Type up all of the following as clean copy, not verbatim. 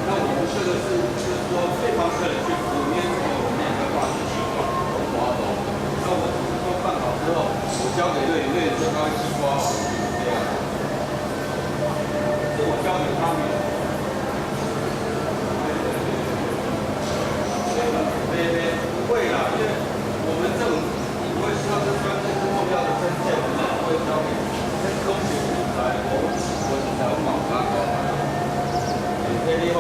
那我們這個是就是說幫客人去服務，因為我們兩個掛是西瓜，瓜走。那我只是說辦好之後，我交給隊員，隊員說他會西瓜哦，這樣。是我交給他們。對對對，不會啦，因為我們這種不會需要這專這是重要的證件，我們不會交給。這東西來，我是在我馬上搞。這裡好。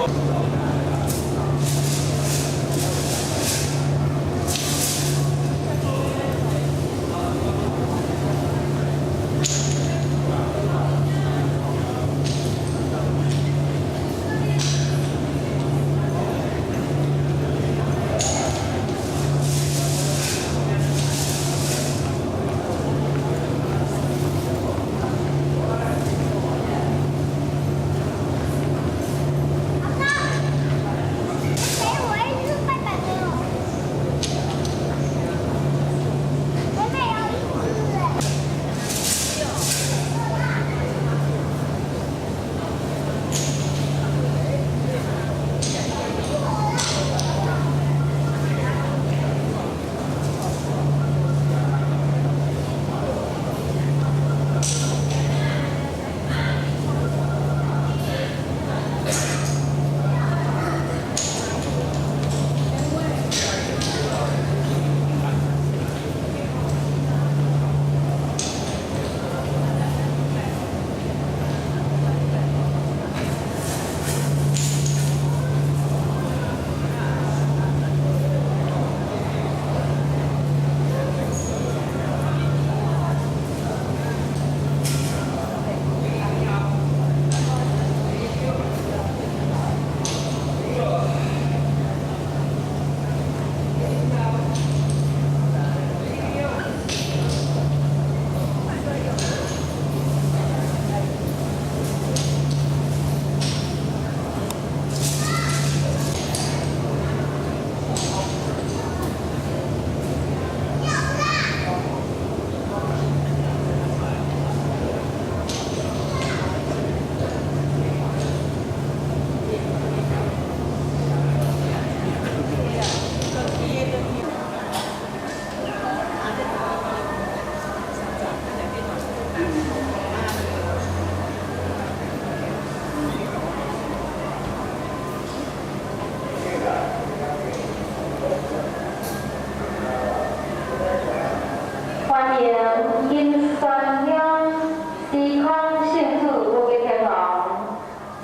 歡迎金山鄉時空聖子五月天王，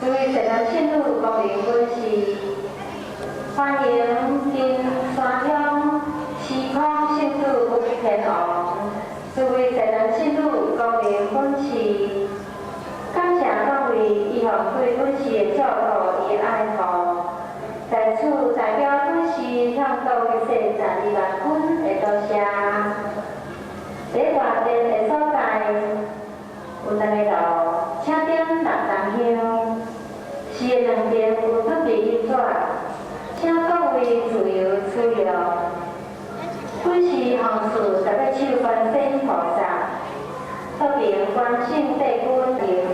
諸位善男信女光臨本寺。歡迎金山鄉時空聖子五月天王，諸位善男信女光臨本寺。感謝各位一向對本寺的照顧與愛護，在此代表本寺向各位世12萬分的多謝。佇外殿的所在有兩个爐，請點六重香，寺的兩邊有準備印紙，請各位自由使用。本寺紅事特別手觀世音菩薩，托憑關聖帝君。